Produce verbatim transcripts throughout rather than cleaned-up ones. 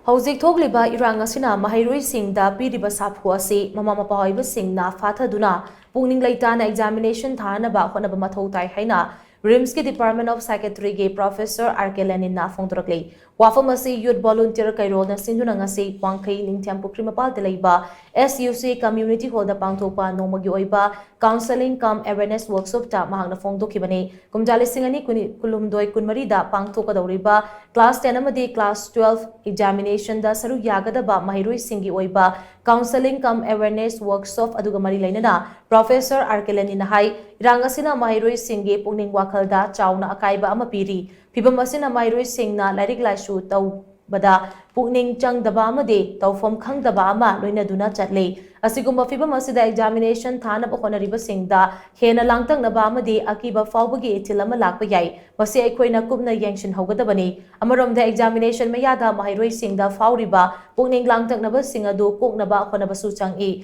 ꯍꯧꯖꯤꯛ ꯊꯣꯛꯂꯤꯕ ꯏꯔꯥꯡ ꯑꯁꯤꯅ ꯃꯍꯩꯔꯣꯏꯁꯤꯡꯗ ꯄꯤꯔꯤꯕ ꯁꯥꯐꯨ ꯑꯁꯤ ꯃꯃꯥ ꯃꯄꯥ ꯑꯣꯏꯕꯁꯤꯡꯅ ꯐꯥꯊꯗꯨꯅ ꯄꯨꯛꯅꯤꯡ ꯂꯩꯇꯥꯅ examination ꯊꯥꯅꯕ ꯍꯣꯠꯅꯕ ꯃꯊꯧ ꯇꯥꯏ ꯍꯥꯏꯅ ꯔꯤꯝꯁꯀꯤ Department of Psychiatryꯒꯤ Professor R K ꯂꯦꯅꯤꯟꯅ ꯐꯣꯡꯗꯣꯔꯛꯂꯤ꯫ ꯋꯥꯐꯝ ꯑꯁꯤ Youth Volunteer ꯀꯩꯔꯣꯜꯅ ꯁꯤꯟꯗꯨꯅ ꯉꯁꯤ ꯋꯥꯡꯈꯩ ꯅꯤꯡꯊꯦꯝ ꯄꯨꯈ꯭ꯔꯤ ꯃꯄꯥꯜꯗ ꯂꯩꯕ S U C Community Hallꯗ ꯄꯥꯡꯊꯣꯛꯄ ꯅꯣꯡꯃꯒꯤ ꯑꯣꯏꯕ Counselling cum Awareness Workshopꯇ ꯃꯍꯥꯛꯅ ꯐꯣꯡꯗꯣꯛꯈꯤꯕꯅꯤ꯫ ꯀꯨꯝꯖꯥ ꯂꯤꯁꯤꯡ ꯑꯅꯤ ꯀꯨꯟꯍꯨꯝꯗꯣꯏ ꯀꯨꯟꯃꯔꯤꯗ ꯄꯥꯡꯊꯣꯛꯀꯗꯧꯔꯤꯕ Class ten ꯑꯃꯗꯤ Class twelve examinationꯗ ꯁꯔꯨꯛ ꯌꯥꯒꯗꯕ ꯃꯍꯩꯔꯣꯏꯁꯤꯡꯒꯤ ꯑꯣꯏꯕ Counselling cum Awareness Workshop ꯑꯗꯨꯒ ꯃꯔꯤ ꯂꯩꯅꯅ Professor R K ꯂꯦꯅꯤꯟꯅ ꯍꯥꯏ, ꯏꯔꯥꯡ ꯑꯁꯤꯅ ꯃꯍꯩꯔꯣꯏꯁꯤꯡꯒꯤ ꯄꯨꯛꯅꯤꯡ ꯋꯥꯈꯜꯗ ꯆꯥꯎꯅ ꯑꯀꯥꯏꯕ ꯑꯃ ꯄꯤꯔꯤ꯫ ꯐꯤꯚꯝ ꯑꯁꯤꯅ ꯃꯍꯩꯔꯣꯏꯁꯤꯡꯅ ꯂꯥꯏꯔꯤꯛ ꯂꯥꯏꯁꯨ ꯇꯧꯕꯗ ꯄꯨꯛꯅꯤꯡ ꯆꯪꯗꯕ ꯑꯃꯗꯤ ꯇꯧꯐꯝ ꯈꯪꯗꯕ ꯑꯃ ꯂꯣꯏꯅꯗꯨꯅ ꯆꯠꯂꯤ꯫ ꯑꯁꯤꯒꯨꯝꯕ ꯐꯤꯚꯝ ꯑꯁꯤꯗ examination ꯊꯥꯅꯕ ꯍꯣꯠꯅꯔꯤꯕꯁꯤꯡꯗ ꯍꯦꯟꯅ ꯂꯥꯡꯇꯛꯅꯕ ꯑꯃꯗꯤ ꯑꯀꯤꯕ ꯐꯥꯎꯕꯒꯤ ꯏꯊꯤꯜ ꯑꯃ ꯂꯥꯛꯄ ꯌꯥꯏ꯫ ꯃꯁꯤ ꯑꯩꯈꯣꯏꯅ ꯀꯨꯞꯅ ꯌꯦꯡꯁꯤꯟꯍꯧꯒꯗꯕꯅꯤ꯫ ꯑꯃꯔꯣꯝꯗ examination ꯃꯌꯥꯗ ꯃꯍꯩꯔꯣꯏꯁꯤꯡꯗ ꯐꯥꯎꯔꯤꯕ ꯄꯨꯛꯅꯤꯡ ꯂꯥꯡꯇꯛꯅꯕꯁꯤꯡ ꯑꯗꯨ ꯀꯣꯛꯅꯕ ꯍꯣꯠꯅꯕꯁꯨ ꯆꯪꯏ꯫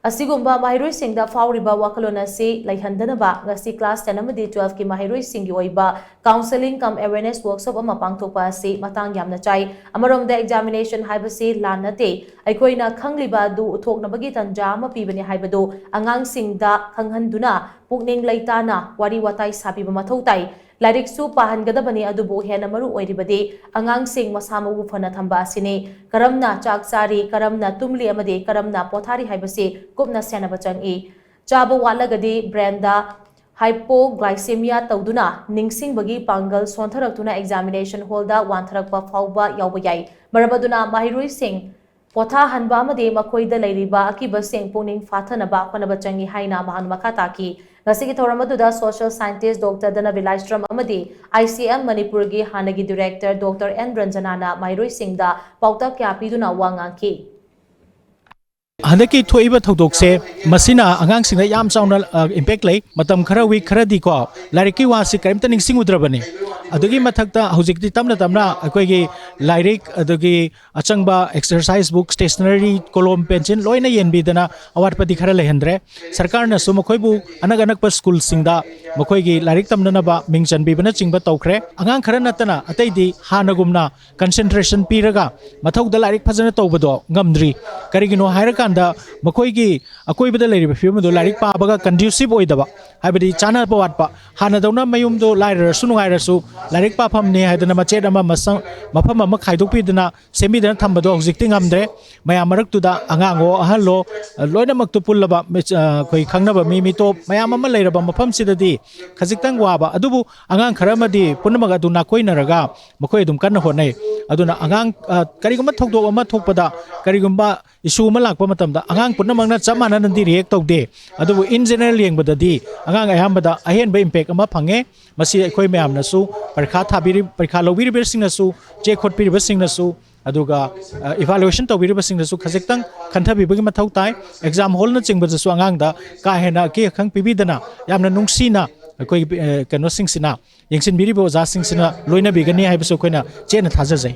ꯑꯁꯤꯒꯨꯝꯕ ꯃꯍꯩꯔꯣꯏꯁꯤꯡꯗ ꯐꯥꯎꯔꯤꯕ ꯋꯥꯈꯜꯂꯣꯟ ꯑꯁꯤ ꯂꯩꯍꯟꯗꯅꯕ ꯉꯁꯤ Class ten ꯑꯃꯗꯤ twelveꯀꯤ ꯃꯍꯩꯔꯣꯏꯁꯤꯡꯒꯤ ꯑꯣꯏꯕ Counselling cum Awareness Workshop ꯑꯃ ꯄꯥꯡꯊꯣꯛꯄ ꯑꯁꯤ ꯃꯇꯥꯡ ꯌꯥꯝꯅ ꯆꯥꯏ꯫ ꯑꯃꯔꯣꯝꯗ examination ꯍꯥꯏꯕꯁꯤ ꯂꯥꯟ ꯅꯠꯇꯦ꯫ ꯑꯩꯈꯣꯏꯅ ꯈꯪꯂꯤꯕ ꯑꯗꯨ ꯎꯠꯊꯣꯛꯅꯕꯒꯤ ꯇꯟꯖꯥ ꯑꯃ ꯄꯤꯕꯅꯤ ꯍꯥꯏꯕꯗꯨ ꯑꯉꯥꯡꯁꯤꯡꯗ ꯈꯪꯍꯟꯗꯨꯅ ꯄꯨꯛꯅꯤꯡ ꯂꯩꯇꯥꯅ ꯋꯥꯔꯤ ꯋꯥꯇꯥꯏ ꯁꯥꯕꯤꯕ ꯃꯊꯧ ꯇꯥꯏ꯫ ꯂꯥꯏꯔꯤꯛꯁꯨ ꯄꯥꯍꯟꯒꯗꯕꯅꯤ, ꯑꯗꯨꯕꯨ ꯍꯦꯟꯅ ꯃꯔꯨ ꯑꯣꯏꯔꯤꯕꯗꯤ ꯑꯉꯥꯡꯁꯤꯡ ꯃꯁꯥ ꯃꯎ ꯐꯅ ꯊꯝꯕ ꯑꯁꯤꯅꯤ꯫ ꯀꯔꯝꯅ ꯆꯥꯛ ꯆꯥꯔꯤ, ꯀꯔꯝꯅ ꯇꯨꯝꯂꯤ ꯑꯃꯗꯤ ꯀꯔꯝꯅ ꯄꯣꯊꯥꯔꯤ ꯍꯥꯏꯕꯁꯤ ꯀꯨꯞꯅ ꯁꯦꯟꯅꯕ ꯆꯪꯏ꯫ ꯆꯥꯕ ꯋꯥꯠꯂꯒꯗꯤ brainꯗ hypoglycemia ꯇꯧꯗꯨꯅ ꯅꯤꯡꯁꯤꯡꯕꯒꯤ ꯄꯥꯡꯒꯜ ꯁꯣꯟꯊꯔꯛꯇꯨꯅ examination hallꯗ ꯋꯥꯟꯊꯔꯛꯄ ꯐꯥꯎꯕ ꯌꯥꯎꯕ ꯌꯥꯏ꯫ ꯃꯔꯝ ꯑꯗꯨꯅ ꯃꯍꯩꯔꯣꯏꯁꯤꯡ ꯄꯣꯊꯥꯍꯟꯕ ꯑꯃꯗꯤ ꯃꯈꯣꯏꯗ ꯂꯩꯔꯤꯕ ꯑꯀꯤꯕꯁꯤꯡ ꯄꯨꯛꯅꯤꯡ ꯐꯥꯊꯅꯕ ꯍꯣꯠꯅꯕ ꯆꯪꯏ ꯍꯥꯏꯅ ꯃꯍꯥꯛꯅ ꯃꯈꯥ ꯇꯥꯈꯤ꯫ ꯉꯁꯤꯒꯤ ꯊꯧꯔꯝ ꯑꯗꯨꯗ social scientist Doctor ꯙꯅꯕꯤꯔ ꯂꯥꯏꯁ꯭ꯔꯝ ꯑꯃꯗꯤ I C M ꯃꯅꯤꯄꯨꯔꯒꯤ ꯍꯥꯟꯅꯒꯤ director Doctor N ꯔꯟꯖꯅꯥꯅ ꯃꯍꯩꯔꯣꯏꯁꯤꯡꯗ ꯄꯥꯎꯇꯥꯛ ꯀꯌꯥ ꯄꯤꯗꯨꯅ ꯋꯥ ꯉꯥꯡꯈꯤ꯫ ꯍꯟꯗꯛꯀꯤ ꯊꯣꯛꯏꯕ ꯊꯧꯗꯣꯛꯁꯦ, ꯃꯁꯤꯅ ꯑꯉꯥꯡꯁꯤꯡꯗ ꯌꯥꯝ ꯆꯥꯎꯅ ꯏꯝꯄꯦꯛ ꯂꯩ꯫ ꯃꯇꯝ ꯈꯔ, ꯋꯤꯛ ꯈꯔꯗꯤꯀꯣ, ꯂꯥꯏꯔꯤꯛꯀꯤ ꯋꯥꯁꯤ ꯀꯔꯤꯝꯇ ꯅꯤꯡꯁꯤꯡꯉꯨꯗ꯭ꯔꯕꯅꯤ꯫ ꯑꯗꯨꯒꯤ ꯃꯊꯛꯇ ꯍꯧꯖꯤꯛꯇꯤ ꯇꯞꯅ ꯇꯞꯅ ꯑꯩꯈꯣꯏꯒꯤ ꯂꯥꯏꯔꯤꯛ, ꯑꯗꯨꯒꯤ ꯑꯆꯪꯕ ꯑꯦꯛꯁꯔꯁꯥꯏꯁ ꯕꯨꯛ, ꯁ꯭ꯇꯦꯁꯅꯔꯤ, ꯀꯣꯂꯣꯝ, ꯄꯦꯟꯁꯤꯜ ꯂꯣꯏꯅ ꯌꯦꯟꯕꯤꯗꯅ ꯑꯋꯥꯠꯄꯗꯤ ꯈꯔ ꯂꯩꯍꯟꯗ꯭ꯔꯦ꯫ ꯁꯔꯀꯥꯔꯅꯁꯨ ꯃꯈꯣꯏꯕꯨ ꯑꯅꯛ ꯑꯅꯛꯄ ꯁ꯭ꯀꯨꯜꯁꯤꯡꯗ ꯃꯈꯣꯏꯒꯤ ꯂꯥꯏꯔꯤꯛ ꯇꯝꯅꯅꯕ ꯃꯤꯡ ꯆꯟꯕꯤꯕꯅꯆꯤꯡꯕ ꯇꯧꯈ꯭ꯔꯦ꯫ ꯑꯉꯥꯡ ꯈꯔ ꯅꯠꯇꯅ ꯑꯇꯩꯗꯤ ꯍꯥꯟꯅꯒꯨꯝꯅ ꯀꯟꯁꯦꯟꯇ꯭ꯔꯦꯁꯟ ꯄꯤꯔꯒ ꯃꯊꯧꯗ ꯂꯥꯏꯔꯤꯛ ꯐꯖꯅ ꯇꯧꯕꯗꯣ ꯉꯝꯗ꯭ꯔꯤ꯫ ꯀꯔꯤꯒꯤꯅꯣ ꯍꯥꯏꯔꯀꯥꯟꯗ, ꯃꯈꯣꯏꯒꯤ ꯑꯀꯣꯏꯕꯗ ꯂꯩꯔꯤꯕ ꯐꯤꯕꯝ ꯑꯗꯨ ꯂꯥꯏꯔꯤꯛ ꯄꯥꯕꯒ ꯀꯟꯗ꯭ꯌꯨꯁꯤꯞ ꯑꯣꯏꯗꯕ, ꯍꯥꯏꯕꯗꯤ ꯆꯥꯅꯕ ꯋꯥꯠꯄ꯫ ꯍꯥꯟꯅꯗꯧꯅ ꯃꯌꯨꯝꯗꯣ ꯂꯥꯏꯔꯔꯁꯨ ꯅꯨꯡꯉꯥꯏꯔꯁꯨ ꯂꯥꯏꯔꯤꯛ ꯄꯥꯐꯝꯅꯤ ꯍꯥꯏꯗꯅ ꯃꯆꯦꯠ ꯑꯃ ꯃꯁꯪ-, ꯃꯐꯝ ꯑꯃ ꯈꯥꯏꯗꯣꯛꯄꯤꯗꯅ ꯁꯦꯝꯕꯤꯗꯅ ꯊꯝꯕꯗꯣ ꯍꯧꯖꯤꯛꯇꯤ ꯉꯝꯗ꯭ꯔꯦ꯫ ꯃꯌꯥꯝ ꯃꯔꯛꯇꯨꯗ ꯑꯉꯥꯡꯑꯣ ꯑꯍꯜꯂꯣ ꯂꯣꯏꯅꯃꯛꯇꯨ ꯄꯨꯜꯂꯕ, ꯃꯤꯆ-, ꯑ, ꯑꯩꯈꯣꯏ ꯈꯪꯅꯕ ꯃꯤ ꯃꯤꯇꯣꯞ ꯃꯌꯥꯝ ꯑꯃ ꯂꯩꯔꯕ ꯃꯐꯝꯁꯤꯗꯗꯤ ꯈꯖꯤꯛꯇꯪ ꯋꯥꯕ꯫ ꯑꯗꯨꯕꯨ ꯑꯉꯥꯡ ꯈꯔ ꯑꯃꯗꯤ ꯄꯨꯝꯅꯃꯛ ꯑꯗꯨ ꯅꯥꯀꯣꯏꯅꯔꯒ ꯃꯈꯣꯏ ꯑꯗꯨꯝ ꯀꯟꯅ ꯍꯣꯠꯅꯩ꯫ ꯑꯗꯨꯅ ꯑꯉꯥꯡ, ꯑ, ꯀꯔꯤꯒꯨꯝꯕ ꯊꯧꯗꯣꯛ ꯑꯃ ꯊꯣꯛꯄꯗ, ꯀꯔꯤꯒꯨꯝꯕ ꯏꯁꯨ ꯑꯃ ꯂꯥꯛꯄ ꯃꯇꯝꯗ ꯑꯉꯥꯡ ꯄꯨꯝꯅꯃꯛꯅ ꯆꯞ ꯃꯥꯟꯅꯅꯗꯤ ꯔꯤꯌꯦꯛ ꯇꯧꯗꯦ꯫ ꯑꯗꯨꯕꯨ in general ꯌꯦꯡꯕꯗꯗꯤ ꯑꯉꯥꯡ ꯑꯌꯥꯝꯕꯗ ꯑꯍꯦꯟꯕ ꯏꯝꯄꯦꯛ ꯑꯃ ꯐꯪꯉꯦ꯫ ꯃꯁꯤ ꯑꯩꯈꯣꯏ ꯃꯌꯥꯝꯅꯁꯨ, ꯄꯔꯤꯈꯥ ꯊꯥꯕꯤꯔꯤ-, ꯄꯔꯤꯈꯥ ꯂꯧꯕꯤꯔꯤꯕꯁꯤꯡꯅꯁꯨ, ꯆꯦ ꯈꯣꯠꯄꯤꯔꯤꯕꯁꯤꯡꯅꯁꯨ, ꯑꯗꯨꯒ, ꯑ, ꯏꯚꯥꯂꯨꯌꯦꯁꯟ ꯇꯧꯕꯤꯔꯤꯕꯁꯤꯡꯅꯁꯨ ꯈꯖꯤꯛꯇꯪ ꯈꯟꯊꯕꯤꯕꯒꯤ ꯃꯊꯧ ꯇꯥꯏ꯫ ꯑꯦꯛꯖꯥꯝ ꯍꯣꯜꯅꯆꯤꯡꯕꯗꯁꯨ ꯑꯉꯥꯡꯗ ꯀꯥ ꯍꯦꯟꯅ ꯑꯀꯤ ꯑꯈꯪ ꯄꯤꯕꯤꯗꯅ ꯌꯥꯝꯅ ꯅꯨꯡꯁꯤꯅ ꯑꯩꯈꯣꯏꯒꯤ, ꯑ, ꯀꯩꯅꯣꯁꯤꯡꯁꯤꯅ, ꯌꯦꯡꯁꯤꯟꯕꯤꯔꯤꯕ ꯑꯣꯖꯥꯁꯤꯡꯁꯤꯅ ꯂꯣꯏꯅꯕꯤꯒꯅꯤ ꯍꯥꯏꯕꯁꯨ ꯑꯩꯈꯣꯏꯅ ꯆꯦꯠꯅ ꯊꯥꯖꯖꯩ꯫